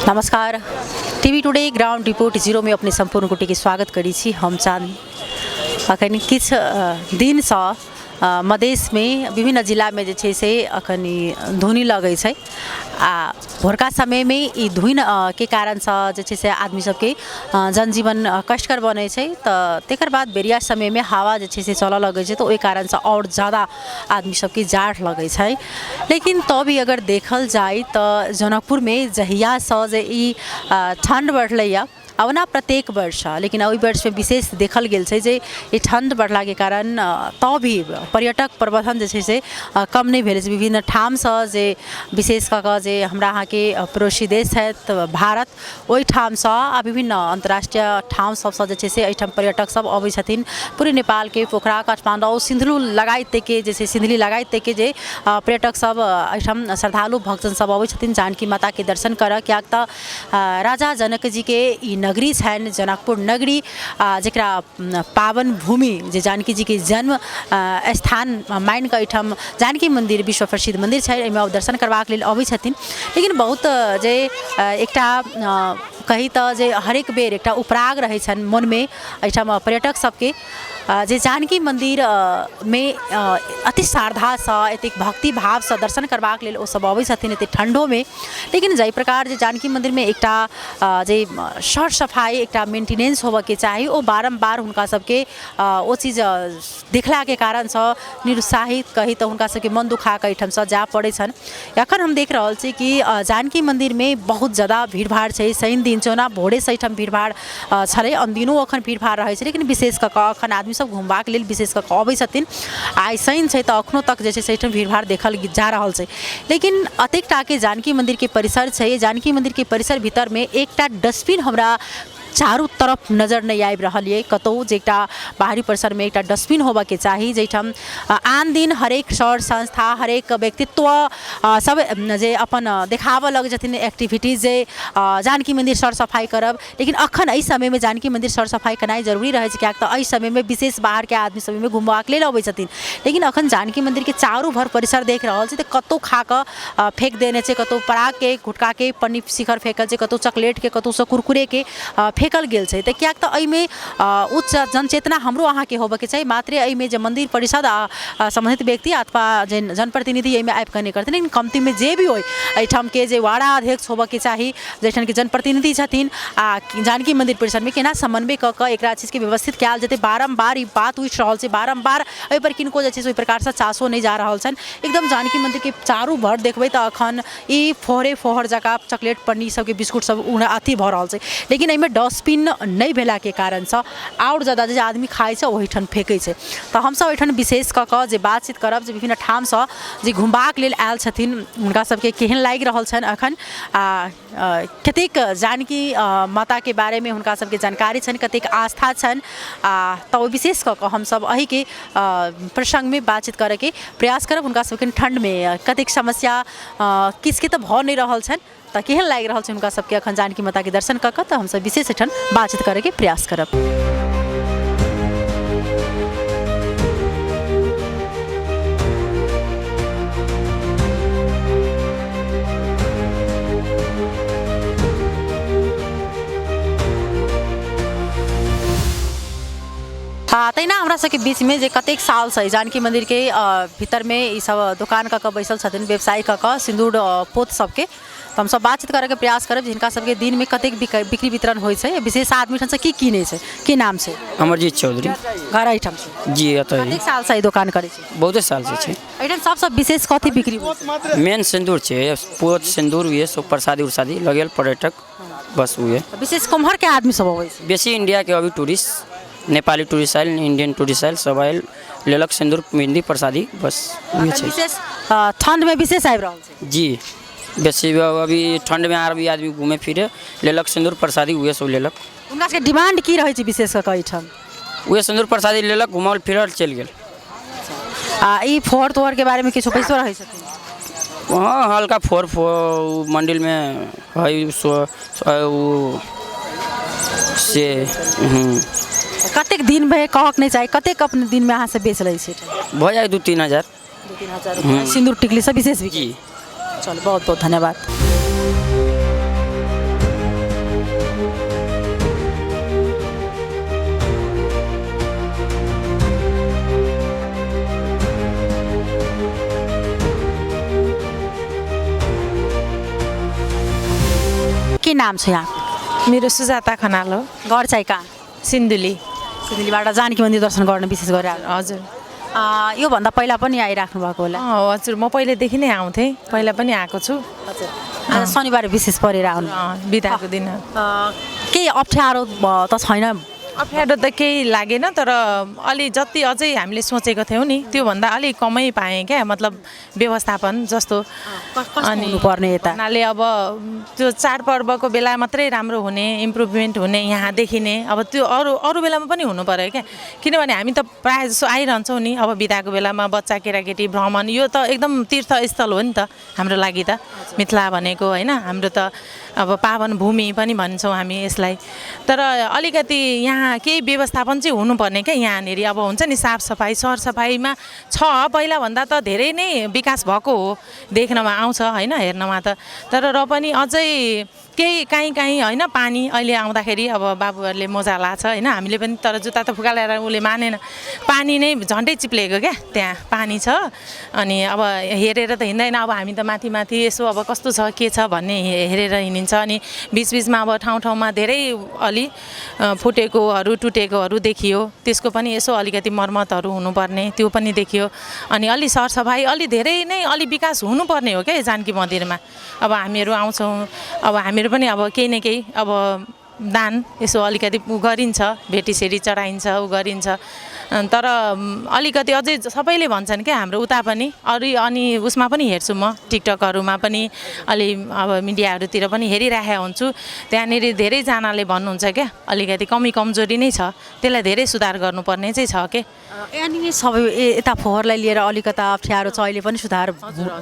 नमस्कार, TV today ground report जीरोमे अपने सम्पूर्ण गोटेके स्वागत करै छी। हम चाँद अखन किछु दिनसँ मधेशमे विभिन्न जिलामे जे छै से अखन ई धुनी लगै छै आ भोरका समयमे ई धुनि के कारणसँ जे छै से आदमी सबके जनजीवन कष्टकर बनै छै, तऽ तकर बाद बेरिया समयमे हवा जे छै से चलऽ लगै छै, तऽ ओहि कारणसँ आओर जादा आदमी सबके जाड़ लगै छै। लेकिन तऽ भी अगर देखल जाय तऽ जनकपुरमे जहियासँ जे ई ठण्ड बढ़लैए, आ ओना प्रत्येक वर्ष, लेकिन ओहि वर्षमे विशेष देखल गेल छै जे ई ठण्ड बढ़लाके कारण तऽ भी पर्यटक प्रवर्धन जे छै से कम नहि भेल छै। विभिन्न ठामसँ जे विशेष कऽ कऽ जे हमरा अहाँके पड़ोसी देश छथि भारत, ओहिठामसँ आ विभिन्न अन्तर्राष्ट्रीय ठाम सबसँ जे छै से एहिठाम पर्यटक सब अबै छथिन। पूरे नेपालके पोखरा, काठमाडौँ, सिन्धुली लगायतके जे छै, सिन्धुली लगायतके जे पर्यटक सब एहिठाम श्रद्धालु भक्तजन सब अबै छथिन जानकी माताके दर्शन करऽ, किएक तऽ राजा जनक जीके ई नगरी छनि जनकपुर नगरी, जकरा पावन भूमि जे जानकी जीके जन्म स्थान मानिकऽ एहिठाम जानकी मन्दिर विश्व प्रसिद्ध मन्दिर छै, एहिमे दर्शन करबाक लेल अबै छथिन। लेकिन बहुत जे एकटा कही तऽ जे हरेक बेर एकटा उपराग रहै छनि मोनमे एहिठाम पर्यटक सबके जे जानकी मन्दिरमे अति श्रद्धासँ, एतेक भक्तिभावसँ दर्शन करबाक लेल ओसब अबै छथिन एतेक ठण्डोमे। लेकिन जाहि प्रकार जे जानकी मन्दिरमे एकटा जे सर सफाइ, एकटा मेन्टिनेन्स होबऽके चाही, ओ बारम्बार हुनका सबके ओ चीज देखलाके कारणसँ निरुत्साहित कही तऽ हुनका सबके मन दुखाकऽ एहिठामसँ जाय पड़ै छनि। एखन हम देख रहल छी कि जानकी मन्दिरमे बहुत जादा भीड़भाड़ छै। शनि दिन छै, ओना भोरेसँ एहिठाम भीड़भाड़ छलै, अनदिनो एखन भीड़भाड़ रहै छै, लेकिन विशेष कऽ कऽ एखन आदमी सब घुमबाक लेल विशेष कऽ कऽ अबै छथिन। आइ शनि छै तऽ एखनो तक जे छै से एहिठाम भीड़भाड़ देखल जा रहल छै। लेकिन अतेक टाके जानकी मन्दिरके परिसर छै, जानकी मन्दिरके परिसर भीतरमे एकटा डस्टबिन हमरा चारू तरफ नजर नहि आबि रहल यऽ कतहु, जे एकटा बाहरी परिसरमे एकटा डस्टबिन होबऽके चाही, जाहिठाम आन दिन हरेक सर संस्था, हरेक व्यक्तित्व सब जे अपन देखाबऽ लगै छथिन एक्टिविटीज जे जानकी मन्दिर सर सफाइ करब। लेकिन अखन एहि समयमे जानकी मन्दिर सर सफाइ केनाइ जरूरी रहै छै, किएक तऽ एहि समयमे विशेष बाहरके आदमी सब एहिमे घुमबाक लेल अबै छथिन। लेकिन अखन जानकी मन्दिरके चारू भर परिसर देख रहल छी तऽ कतहु खाकऽ फेक देने छै, कतहु परागके, गुटखाके पन्नी शिखर फेकल छै, कतहु चॉकलेटके, कतहुसँ कुरकुरेके फेकल गेल छै। तऽ किएक तऽ एहिमे उच्च जनचेतना हमरो अहाँके होबऽके चाही। मात्रे एहिमे जे मन्दिर परिषद आ सम्बन्धित व्यक्ति अथवा जे जनप्रतिनिधि एहिमे आबिकऽ नहि करथिन, लेकिन कमतीमे जे भी होइ एहिठामके जे वाडा अध्यक्ष होबऽके चाही, जाहिठामके जनप्रतिनिधि छथिन, आ जानकी मन्दिर परिसरमे केना समन्वय कऽ कऽ एकरा चीजके व्यवस्थित कयल जेतै। बारम्बार ई बात उठि रहल छै, बारम्बार एहिपर किनको जे छै से ओहि प्रकारसँ चासो नहि जा रहल छनि। एकदम जानकी मन्दिरके चारू भर देखबै तऽ अखन ई फोहरे फोहर जकाँ चॉकलेट पन्नी सबके, बिस्कुट सब अथी भऽ रहल छै। लेकिन एहिमे डस्टबिन नहि भेलाके कारणसँ आओर जादा जे आदमी खाइ छै ओहिठाम फेकै छै। तऽ हमसब एहिठाम विशेष कऽ कऽ जे बातचीत करब जे विभिन्न ठामसँ जे घुमबाक लेल आयल छथिन, हुनका सबके केहन लागि रहल छनि अखन, आ कतेक जानकी माताके बारेमे हुनका सबके जानकारी छनि, कतेक आस्था छनि, आ तऽ ओ विशेष कऽ कऽ हमसब एहिके प्रसङ्गमे बातचीत करैके प्रयास करब। हुनका सबके ठण्डमे कतेक समस्या किछुके तऽ भऽ नहि रहल छनि, तऽ केहन लागि रहल छै हुनका सबके अखन जानकी माताके दर्शन कऽ कऽ, तऽ हमसब विशेष एहिठाम बातचीत करैके प्रयास करब। हँ, तहिना हमरा सबके बीचमे जे कतेक सालसँ जानकी मन्दिरके भीतरमे ई सब दोकान कऽ कऽ बैसल छथिन, व्यवसाय कऽ कऽ सिन्दूर पोत सबके, तऽ हमसब बातचीत करैके प्रयास करब जे हिनका सबके दिनमे कतेक बिक्री वितरण होइ छै, विशेष आदमी ठामसँ की कीनै छै। की नाम छै? अमरजीत चौधरी। घर एहिठाम छै? जी, एतऽ। कतेक सालसँ ई दोकान करै छी? बहुते सालसँ छै। एहिठाम सबसँ विशेष कथी बिक्री होइ छै? मेन सिन्दूर छै, पोत सिन्दूर, उहे सब प्रसादी उरसादी लगेल पर्यटक, बस उहे। विशेष कोम्हरके आदमी सब अबै छै? बेसी इंडियाके अभी टूरिस्ट, नेपाली टूरिस्ट आयल, इंडियन टूरिस्ट आयल, सब आयल, लेलक सिन्दूर मेहंदी प्रसादी, बस उहे छै। विशेष ठण्डमे विशेष आबि रहल छै? जी, बेसी अभी ठण्डमे आर भी आदमी घूमे फिरे, लेलक सिन्दूर प्रसादी, उहे सब लेलक। हुनका सबके डिमांड की रहै छै विशेष कऽ कऽ एहिठाम? उहे सिन्दूर प्रसादी लेलक, घुमल फिरल, चलि गेल। आ ई फोहर तोहरके बारेमे किछु बैसो रहै छथिन? हँ, हल्का फोर फोर मंडिलमे है, सो ओ से। कतेक दिनमे कहक नहि चाही, कतेक अपने दिनमे अहाँ सब बेच लै छी? भऽ जाइ 2-3 हजार। 2-3 हजार सिन्दूर टिकली सब विशेष बिकै? जी। चलू, बहुत बहुत धन्यवाद। के नाम छ यहाँ? मेरो सुजाता खनाल हो। घर चाहिँ कहाँ? सिन्धुली। सिन्धुलीबाट जानकी मन्दिर दर्शन गर्न विशेष गरेर आउनु? हजुर। योभन्दा पहिला पनि आइराख्नु भएको होला? अँ, हजुर, म पहिल्यैदेखि नै आउँथेँ, पहिला पनि आएको छु। हजुर, आज शनिबार विशेष परेर आउनु? अँ, बिदाको दिन। केही अप्ठ्यारो त छैन? अप्ठ्यारो त केही लागेन, तर अलि जति अझै हामीले सोचेको थियौँ नि त्योभन्दा अलिक कमै पाएँ क्या, मतलब व्यवस्थापन जस्तो। कस्तो हुनुपर्ने यता? हुनाले अब त्यो चाडपर्वको बेला मात्रै राम्रो हुने, इम्प्रुभमेन्ट हुने यहाँ देखिने, अब त्यो अरू अरू बेलामा पनि हुनु पऱ्यो क्या, किनभने हामी त प्रायः जसो आइरहन्छौँ नि। अब बिदाको बेलामा बच्चा केटाकेटी भ्रमण, यो त एकदम तीर्थस्थल हो नि त हाम्रो लागि त, मिथिला भनेको होइन, हाम्रो त अब पावन भूमि पनि भन्छौँ हामी यसलाई। तर अलिकति यहाँ केही व्यवस्थापन चाहिँ हुनुपर्ने क्या यहाँनिर। अब हुन्छ नि साफसफाइ, सरसफाइमा छ, पहिलाभन्दा त धेरै नै विकास भएको हो, देख्नमा आउँछ होइन, हेर्नमा त, तर र पनि अझै केही काहीँ काहीँ होइन। पानी अहिले आउँदाखेरि अब बाबुहरूले मोजा लाछ होइन, हामीले पनि, तर जुत्ता त फुकालेर उसले मानेन, पानी नै झन्डै चिप्लेको क्या, त्यहाँ पानी छ। अनि अब हेरेर त हिँड्दैन, अब हामी त माथि माथि यसो अब कस्तो छ के छ भन्ने हेरेर हिँडिन्छ। अनि बिचबिचमा अब ठाउँ ठाउँमा धेरै अलि फुटेकोहरू टुटेकोहरू देखियो, त्यसको पनि यसो अलिकति मर्मतहरू हुनुपर्ने त्यो पनि देखियो। अनि अलि सरसफाइ अलि धेरै नै अलि विकास हुनुपर्ने हो क्या जानकी मन्दिरमा। अब हामीहरू आउँछौँ, अब हामीहरू पनि अब केही न केही अब दान यसो अलिकति उ गरिन्छ, भेटीसेटी चढाइन्छ, उ गरिन्छ, तर अलिकति अझै सबैले भन्छन् क्या हाम्रो उता पनि अरू। अनि उसमा पनि हेर्छु म, टिकटकहरूमा पनि अलि अब मिडियाहरूतिर पनि हेरिराखेको हुन्छु, त्यहाँनिर धेरैजनाले भन्नुहुन्छ क्या अलिकति कमी कमजोरी नै छ, त्यसलाई धेरै सुधार गर्नुपर्ने चाहिँ छ के। यहाँनिर सबै यता फोहोरलाई लिएर अलिकता अप्ठ्यारो छ, अहिले पनि सुधार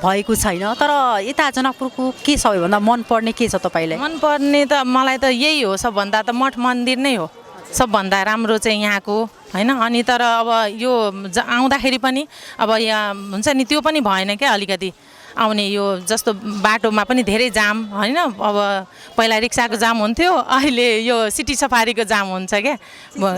भएको छैन। तर यता जनकपुरको के सबैभन्दा मनपर्ने के छ तपाईँलाई? मनपर्ने त मलाई त यही हो, सबभन्दा त मठ मन्दिर नै हो सबभन्दा राम्रो चाहिँ यहाँको होइन। अनि तर अब यो आउँदाखेरि पनि अब यहाँ हुन्छ नि त्यो पनि भएन क्या, अलिकति आउने यो जस्तो बाटोमा पनि धेरै जाम होइन, अब पहिला रिक्साको जाम हुन्थ्यो, अहिले यो सिटी सफारीको जाम हुन्छ क्या।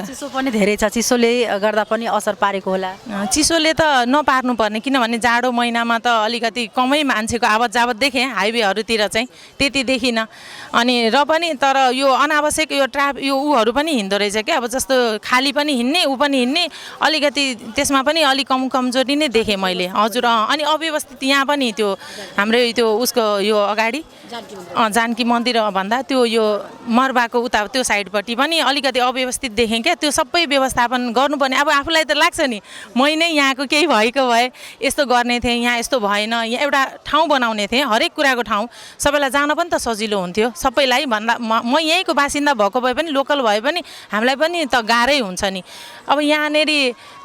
चिसो पनि धेरै छ, चिसोले गर्दा पनि असर पारेको होला? चिसोले त नपार्नु पर्ने, किनभने जाडो महिनामा त अलिकति कमै मान्छेको आवत जावत देखेँ हाइवेहरूतिर चाहिँ, त्यति देखिनँ। अनि र पनि तर यो अनावश्यक यो यो ऊहरू पनि हिँड्दो रहेछ क्या, अब जस्तो खाली पनि हिँड्ने ऊ पनि हिँड्ने, अलिकति त्यसमा पनि अलिक कम कमजोरी नै देखेँ मैले हजुर। अनि अव्यवस्थित यहाँ पनि त्यो हाम्रो त्यो उसको यो अगाडि जानकी मन्दिर भन्दा त्यो यो मर्बाको उता त्यो साइडपट्टि पनि अलिकति अव्यवस्थित देखेँ क्या, त्यो सबै व्यवस्थापन गर्नुपर्ने। अब आफूलाई त लाग्छ नि मै नै यहाँको केही भएको भए यस्तो गर्ने थिएँ, यहाँ यस्तो भएन, यहाँ एउटा ठाउँ बनाउने थिएँ, हरेक कुराको ठाउँ, सबैलाई जान पनि त सजिलो हुन्थ्यो, सबैलाई भन्दा म यहीँको बासिन्दा भएको भए पनि लोकल भए पनि हामीलाई पनि त गाह्रै हुन्छ नि। अब यहाँनिर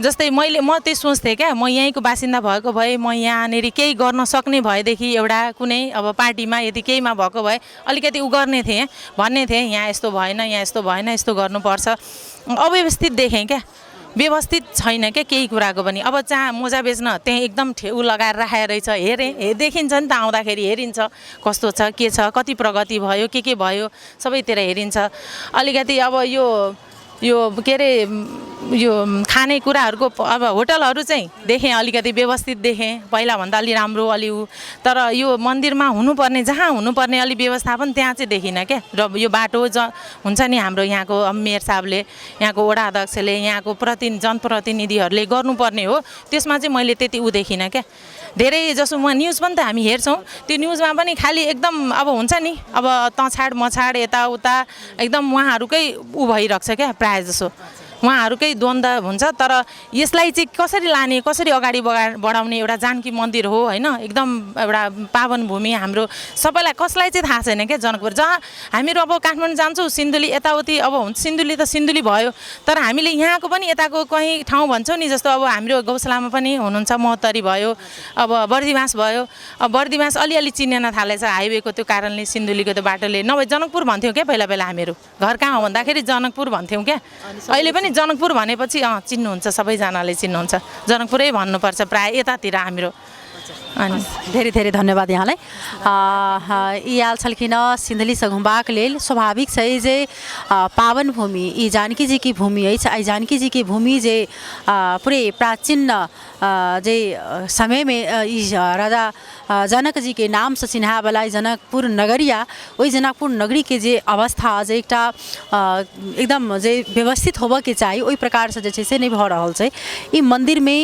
जस्तै म त्यो सोच्थेँ क्या, म यहीँको बासिन्दा भएको भए म यहाँनिर केही गर्न सक्ने भएदेखि एउटा कुनै अब पार्टीमा यदि केहीमा भएको भए अलिकति उ गर्ने थिएँ, भन्ने थिएँ यहाँ यस्तो भएन, यहाँ यस्तो भएन, यस्तो गर्नुपर्छ। अव्यवस्थित देखेँ क्या, व्यवस्थित छैन क्या केही कुराको पनि। अब जहाँ मोजा बेच्न त्यहाँ एकदम उ लगाएर राखेको रहेछ, हेरेँ देखिन्छ नि त आउँदाखेरि, हेरिन्छ कस्तो छ के छ, कति प्रगति भयो के भयो सबैतिर हेरिन्छ। अलिकति अब यो यो के अरे यो खानेकुराहरूको अब होटलहरू चाहिँ देखेँ अलिकति व्यवस्थित देखेँ, पहिलाभन्दा अलि राम्रो अलि उ, तर यो मन्दिरमा हुनुपर्ने जहाँ हुनुपर्ने अलि व्यवस्थापन त्यहाँ चाहिँ देखिनँ क्या। र यो बाटो हुन्छ नि हाम्रो यहाँको मेयर साहबले, यहाँको वडा अध्यक्षले, यहाँको जनप्रतिनिधिहरूले गर्नुपर्ने हो, त्यसमा चाहिँ मैले त्यति उ देखिनँ क्या। धेरै जसो म न्युज पनि त हामी हेर्छौँ, त्यो न्युजमा पनि खालि एकदम अब हुन्छ नि अब तछाड मछाड यताउता एकदम उहाँहरूकै उ भइरहेको छ क्या, प्रायः जसो उहाँहरूकै द्वन्द्व हुन्छ। तर यसलाई चाहिँ कसरी लाने, कसरी अगाडि बढाउने, एउटा जानकी मन्दिर हो होइन, एकदम एउटा पावन भूमि हाम्रो, सबैलाई कसलाई चाहिँ थाहा छैन क्या जनकपुर। जहाँ हामीहरू अब काठमाडौँ जान्छौँ सिन्धुली यताउति अब हुन्छ, सिन्धुली त सिन्धुली भयो, तर हामीले यहाँको पनि यताको कहीँ ठाउँ भन्छौँ नि, जस्तो अब हाम्रो गौशालामा पनि हुनुहुन्छ महोत्तरी भयो, अब बर्दिवास भयो, अब बर्दिवास अलिअलि चिनिन थालेछ हाइवेको त्यो कारणले, सिन्धुलीको त्यो बाटोले, नभए जनकपुर भन्थ्यौँ क्या पहिला पहिला हामीहरू, घर कहाँ हो भन्दाखेरि जनकपुर भन्थ्यौँ क्या। अहिले पनि जनकपुर भनेपछि चिन्नुहुन्छ, सबैजनाले चिन्नुहुन्छ, जनकपुरै भन्नुपर्छ प्रायः यतातिर हाम्रो। अनि धेरै धेरै धन्यवाद यहाँलाई। ई आयल छलखिन सिन्धुलीसँ घुमबाक लेल। स्वाभाविक छै जे पावन भूमि ई जानकी जीके भूमि अछि। एहि जानकी जीके भूमि जे पूरे प्राचीन जे समयमे ई राजा जनक जीके नामसँ चिन्हायवला ई जनकपुर नगरिया, ओहि जनकपुर नगरीके जे अवस्था जे एकटा एकदम जे व्यवस्थित होबऽके चाही, ओहि प्रकारसँ जे छै से नहि भऽ रहल छै। ई मन्दिरमे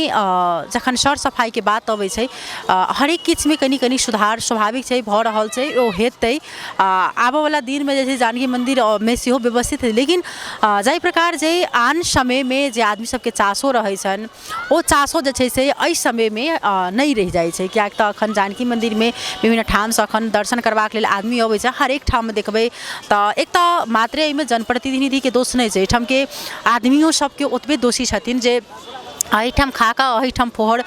जखन सर सफाइके बात अबै छै, हरेक किछुमे कनि कनि सुधार स्वाभाविक छै, भऽ रहल छै, ओ हेतै आबऽवला दिनमे। जे छै जानकी मन्दिरमे सेहो व्यवस्थित हेतै। लेकिन जाहि प्रकार जे आन समयमे जे आदमी सबके चासो रहै छनि, ओ चासो जे छै से एहि समयमे नहि रहि जाइ छै, किएक तऽ एखन जानकी मन्दिरमे विभिन्न ठामसँ एखन दर्शन करबाक लेल आदमी अबै छै। हरेक ठाम देखबै तऽ एक तऽ मात्रे एहिमे जनप्रतिनिधिके दोष नहि छै, एहिठामके आदमियो सबके ओतबे दोषी छथिन जे एहिठाम खाकऽ एहिठाम फोहर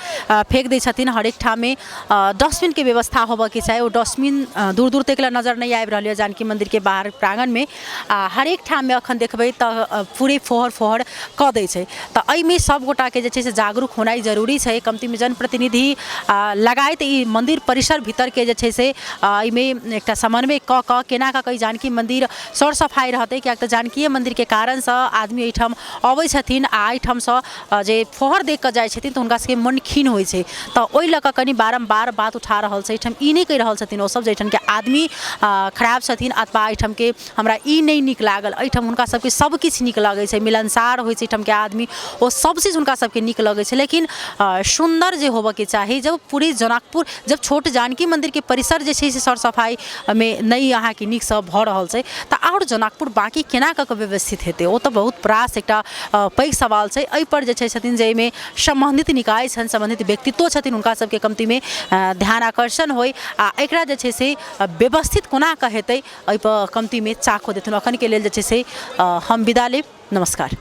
फेक दै छथिन। हरेक ठाममे डस्टबिनके व्यवस्था होबऽके चाही, ओ डस्टबिन दूर दूर तक लए नजर नहि आबि रहल यऽ जानकी मन्दिरके बाहर प्राङ्गणमे। आओर हरेक ठाममे एखन देखबै तऽ पूरे फोहर फोहर कऽ दै छै। तऽ एहिमे सब गोटाके जे छै से जागरूक होनाइ जरूरी छै। कमतीमे जनप्रतिनिधि लगायत ई मन्दिर परिसर भीतरके जे छै से एहिमे एकटा समन्वय कऽ कऽ केना कऽ कऽ ई जानकी मन्दिर सर सफाइ रहतै, किएक तऽ जानकिये मन्दिरके कारणसँ आदमी एहिठाम अबै छथिन आओर एहिठामसँ जे फोहर देख कऽ जाइ छथिन तऽ हुनका सबके मन खिन्न होइ छै। तऽ ओहि लऽ कऽ कनि बारम्बार बात उठा रहल छै एहिठाम। ई नहि कहि रहल छथिन ओसब जे एहिठामके आदमी खराब छथिन अथवा एहिठामके हमरा ई नहि नीक लागल। एहिठाम हुनका सबके सब किछु नीक लगै छै, मिलनसार होइ छै एहिठामके आदमी, ओ सब चीज हुनका सबके नीक लगै छै। लेकिन सुन्दर जे होबऽके चाही, जब पूरे जनकपुर, जब छोट जानकी मन्दिरके परिसर जे छै से सर सफाइमे नहि अहाँके नीकसँ भऽ रहल छै, तऽ आओर जनकपुर बाँकी केना कऽ कऽ व्यवस्थित हेतै? ओ तऽ बहुत रास एकटा पैघ सवाल छै। एहिपर जे छै छथिन जे एहिमे सम्बन्धित निकाय छनि, सम्बन्धित व्यक्तित्व छथिन, हुनका सबके कमतीमे ध्यान आकर्षण होइ आओर एकरा जे छै से व्यवस्थित कोना कऽ हेतै, एहिपर कमतीमे चाखो देथिन। एखनके लेल जे छै से हम विदा लेब। नमस्कार।